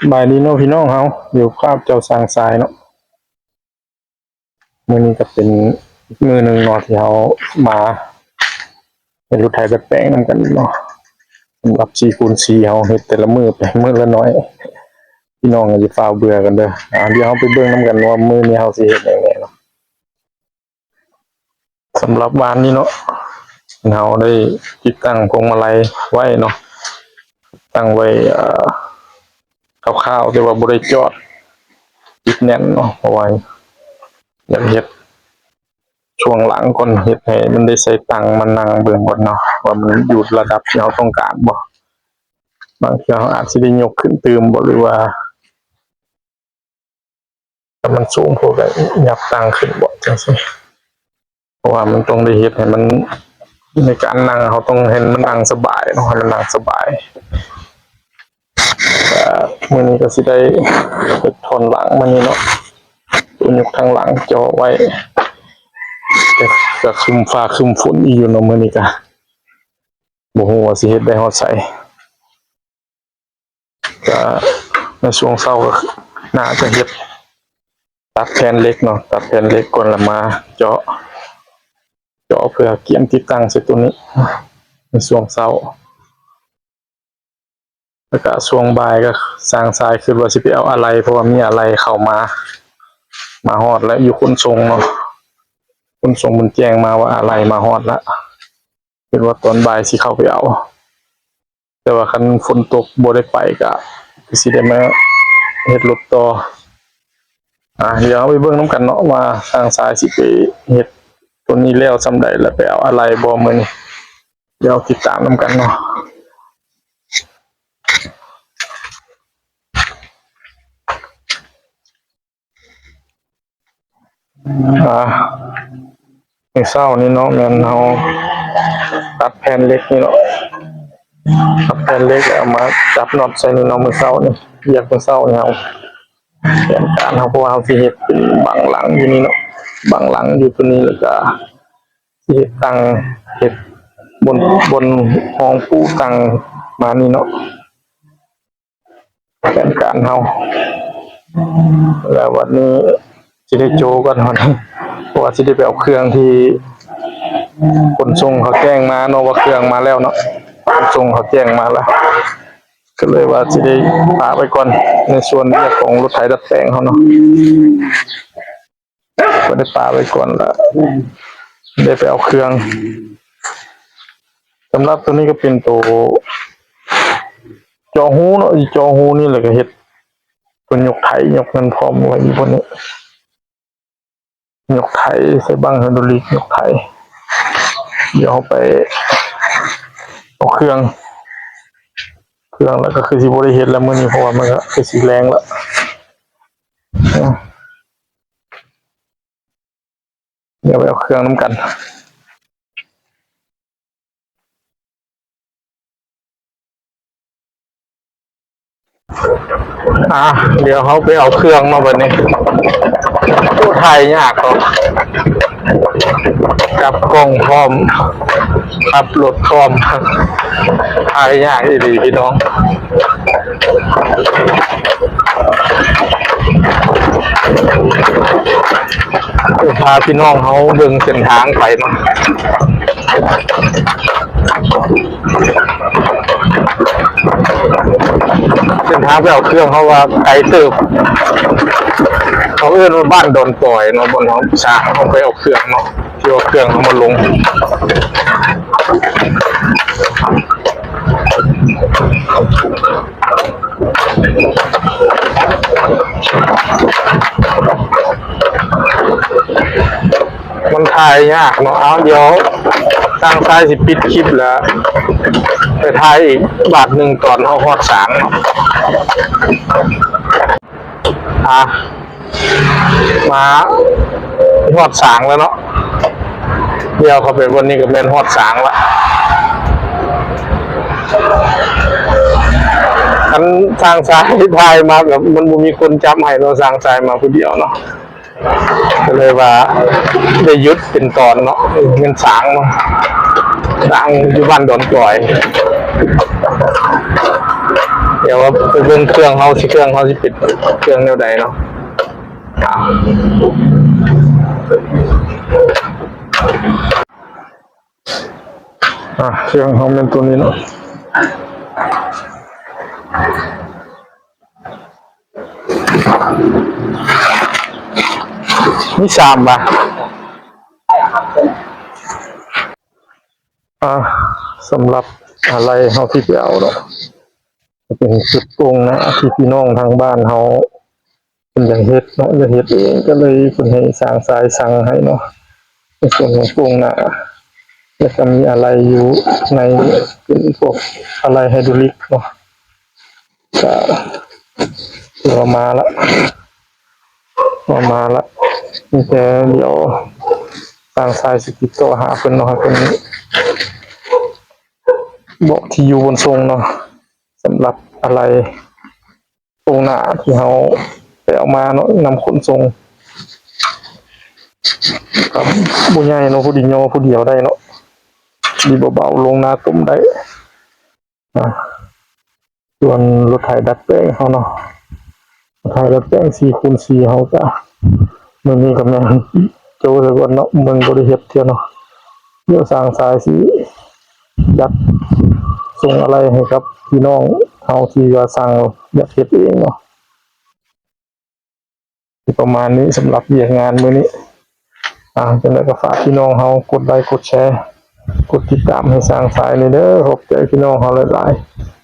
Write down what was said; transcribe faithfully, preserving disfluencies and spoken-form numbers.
บายดีเนาะพี่น้องเฮา อยู่กับเจ้าสร้างสายเนาะ มื้อนี้ก็เป็นอีกมื้อหนึ่งเนาะที่เฮามาเฮ็ดรถไถดัดแปลงนำกันเนาะ สำหรับสี่คูณสี่เฮาเฮ็ดแต่ละมื้อไปมื้อละน้อย พี่น้องก็อย่าฟ้าวเบื่อกันเด้อ อ่า เดี๋ยวเฮาไปเบิ่งนำกันว่ามื้อนี้เฮาสิเฮ็ดหยังแหน่เนาะ สำหรับวานนี้เนาะ เฮาได้ติดตั้งพวงมาลัยไว้เนาะ ตั้งไว้ เอ่อ คร่าวๆ แต่ว่าบ่ได้จอดติดแน่นเนาะ เพราะว่าอยากเฮ็ดช่วงหลังก่อน เฮ็ดให้มันได้ใส่ตังมานั่งเบิ่งก่อนเนาะ ว่ามันอยู่ระดับที่เฮาต้องการบ่ บางเทื่อเฮาอาจสิได้ยกขึ้นตื่มบ่ หรือว่า ถ้ามันสูงโพดก็ยับตังขึ้นบ่ จั่งซี้ เพราะว่ามันต้องได้เฮ็ดให้มัน ในการนั่งเฮาต้องให้มันนั่งสบายเนาะ ให้มันนั่งสบาย ก็มื้อนี้ก็สิได้เฮ็ดท่อนหลังมานี่เนาะ ตัวยกทางหลังเจาะไว้ แต่ก็ครึ้มฟ้าครึ้มฝนอีกอยู่เนาะ มื้อนี้ก็บ่ฮู้ว่าสิเฮ็ดได้ฮอดไส ก็ในช่วงเช้าก็น่าจะเฮ็ด ตัดแผ่นเหล็กเนาะ ตัดแผ่นเหล็กก่อนแล้วมาเจาะ เจาะเพื่อเกียมติดตั้งใส่ตัวนี้ ในช่วงเช้า แล้วก็ช่วงบ่ายก็สร้างสายคิดว่าสิไปเอาอะไหล่ เพราะว่ามีอะไหล่เข้ามา มาฮอดแล้วอยู่ขนส่งเนาะ ขนส่งมันแจ้งมาว่าอะไหล่มาฮอดแล้ว คิดว่าตอนบ่ายสิเข้าไปเอา แต่ว่าคันฝนตกบ่ได้ไปก็ ก็สิได้มาเฮ็ดรถต่อ อ่า เดี๋ยวเฮาไปเบิ่งนำกันเนาะ ว่าสร้างสายสิไปเฮ็ดตัวนี้แล้วส่ำใด แล้วไปเอาอะไหล่บ่มื้อนี้ เดี๋ยวติดตามนำกันเนาะ อ่า มื้อเช้านี้เนาะ แม่นเฮาตัดแผ่นเหล็กนี่เนาะ ตัดแผ่นเหล็กแล้วเอามาจับน็อตใส่นี่เนาะ มื้อเช้านี่ เวียกมื้อเช้านี่เฮา แผนการเฮา เพราะว่าเฮาสิเฮ็ดเป็นบั้งหลังอยู่นี่เนาะ บั้งหลังอยู่ตัวนี้ แล้วก็สิเฮ็ดตัง เฮ็ดบน บนห้องปูตังมานี่เนาะ แผนการเฮา แล้ววันนี้สิได้โจก่อน เพราะว่าสิได้ไปเอาเครื่องที่ขนส่งเขาแจ้งมาเนาะ ว่าเครื่องมาแล้วเนาะ ขนส่งเขาแจ้งมาแล้ว ก็เลยว่าสิได้ปะไว้ก่อน ในส่วนเวียกของรถไถดัดแปลงเฮาเนาะ ก็ได้ปะไว้ก่อนละ ได้ไปเอาเครื่อง สำหรับตัวนี้ก็เป็นตัวเจาะฮูเนาะ เจาะฮูนี่แหละก็เฮ็ด ตัวยกไถยกนั่นพร้อมไว้อยู่บนนี้ ยกไถใส่บั้งไฮดรอลิก ยกไถ เดี๋ยวเอาไปเอาเครื่อง เครื่องแล้วก็คือสิบ่ได้เฮ็ดแล้วมื้อนี้ เพราะว่ามันก็คือสิแลงแล้ว เดี๋ยวไปเอาเครื่องนำกัน อ่ะ เดี๋ยวเฮาไปเอาเครื่องมาบัดนี้ โอ้ ถ่ายยากเนาะ จับกล้องพร้อม ขับรถพร้อม ถ่ายยากอีหลีพี่น้อง พาพี่น้องเฮาเบิ่งเส้นทางไปเนาะ เส้นทางไปเอาเครื่องเฮาว่าไกลเติบ เขาเอิ้นว่าบ้านดอนกอยเนาะ บ่อนเฮาสร้างเฮาไปเอาเครื่องเนาะ ที่เอาเครื่องเฮามาลง มันถ่ายยากเนาะ เอา เดี๋ยวสร้างสายสิปิดคลิปแล้ว ไปถ่ายอีกบาทหนึ่งตอนเฮาฮอดสางเนาะ อ่ะ มาฮอดสางแล้วเนาะ เดี๋ยวเข้าไปบนนี้ก็แม่นฮอดสางละ คันสร้างสายถ่ายมาแบบมันบ่มีคนจับให้เนาะ สร้างสายมาผู้เดียวเนาะ ก็เลยว่าได้หยุดเป็นตอนเนาะ เป็นสางเนาะ สางอยู่บ้านดอนกอย ไป ดี๋ยวไปเบิ่งเครื่องเฮาสิ เครื่องเฮาสิเป็นเครื่องแนวใดเนาะ อ่ะ เครื่องเฮาเป็นตัวนี้เนาะ มีสามบ่ะ อ่ะ สำหรับอะไรเฮาที่ไปเอาเนาะ เป็นจุดตรงนะ ที่พี่น้องทางบ้านเฮาเพิ่นอยากเฮ็ดเนาะ อยากเฮ็ดเอง ก็เลยเพิ่นให้สร้างสายสั่งให้เนาะ ในส่วนของตรงหน้า แล้วก็มีอะไรอยู่ใน เป็นพวกอะไรไฮดรอลิกเนาะ ก็ถือว่ามาละ ว่ามาละ มีแต่เดี๋ยวสร้างสายสิติดต่อหาเพิ่นเนาะ ให้เพิ่นบอกที่อยู่บนส่งเนาะ สำหรับอะไรตรงหน้าที่เฮาไปเอามาเนาะ นำขนส่ง ครับ บ่ใหญ่เนาะ ผู้เดียว ผู้เดียวได้เนาะ ดีเบาๆ ลงหน้าตุ้มได้ อ่ะ ส่วนรถไถดัดแปลงเฮาเนาะ รถไถดัดแปลงสี่คูณสี่เฮาก็ มื้อนี้ก็แม่นโจ้ซะก่อนเนาะ เบิ่งบ่ได้เฮ็ดเทื่อเนาะ เดี๋ยวสร้างสายสิจัดส่งอะไรให้กับพี่น้องเฮาที่ว่าสั่งอยากเฮ็ดเองเนาะ ประมาณนี้สำหรับเวียกงานมื้อนี้ อ่า จังใดก็ฝากพี่น้องเฮากดไลค์ กดแชร์ กดติดตามให้สร้างสายนี่เด้อ ขอบใจพี่น้องเฮาหลายๆ